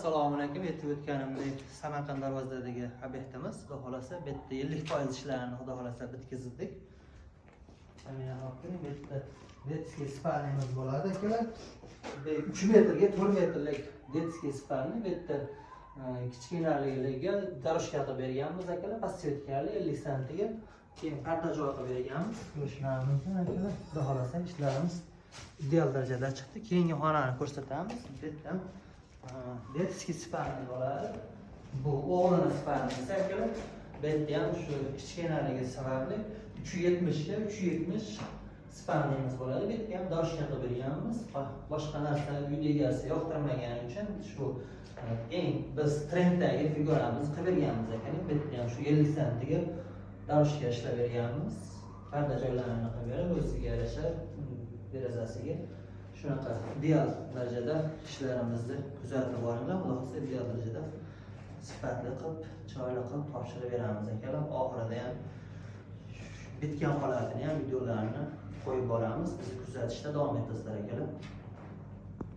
Assalomu alaykum. Aytib o'tganimdek, Samarqand Darvozadagi obyektimiz, xudo xohlasa, bu yerda 50% ishlarini, xudo xohlasa, bitkazdik. Mana, olib keling, bu yerda детский спальня miz bo'ladi, akalar. 3 metrga 4 metrlik детский спальня. Bu yerda kichkinaligiga дорожка qilib berganmiz, akalar, подсветка li 50 santiga. Keyin parda joy qilib berganmiz. Ko'rishlaringiz mumkin, akalar. Xudo xohlasa, ishlarimiz ideal darajada chiqdi. Keyingi xonani ko'rsatamiz. Bu yerda ham детский спальня bo'ladi. Bu o'g'lini спальня si, akalar. Bu yerda ham shu kichkinaligi sababli 3,70 ga 3,70 спальня miz bo'ladi. Bu yerga ham дорожка qilib berganmiz. Boshqa narsa uyda egasi yoqtirmagani uchun shu eng biz trenddagi figuramizni qilib berganmiz, akalar. Bu yerda ham shu 50 santiga дорожка ishlab berganmiz. Parda joylarini qilib berib, o'ziga yarasha derazasiga shunaqa ideal darajada ishlarimizni kuzatib boringlar. Xudo xohlasa, ideal darajada sifatli qilib, chiroyli qilib topshirib beramiz, akalar. Oxirida ham bitgan holatini ham videolarini qo'yib boramiz. Bizni kuzatishda davom etasizlar, akalar.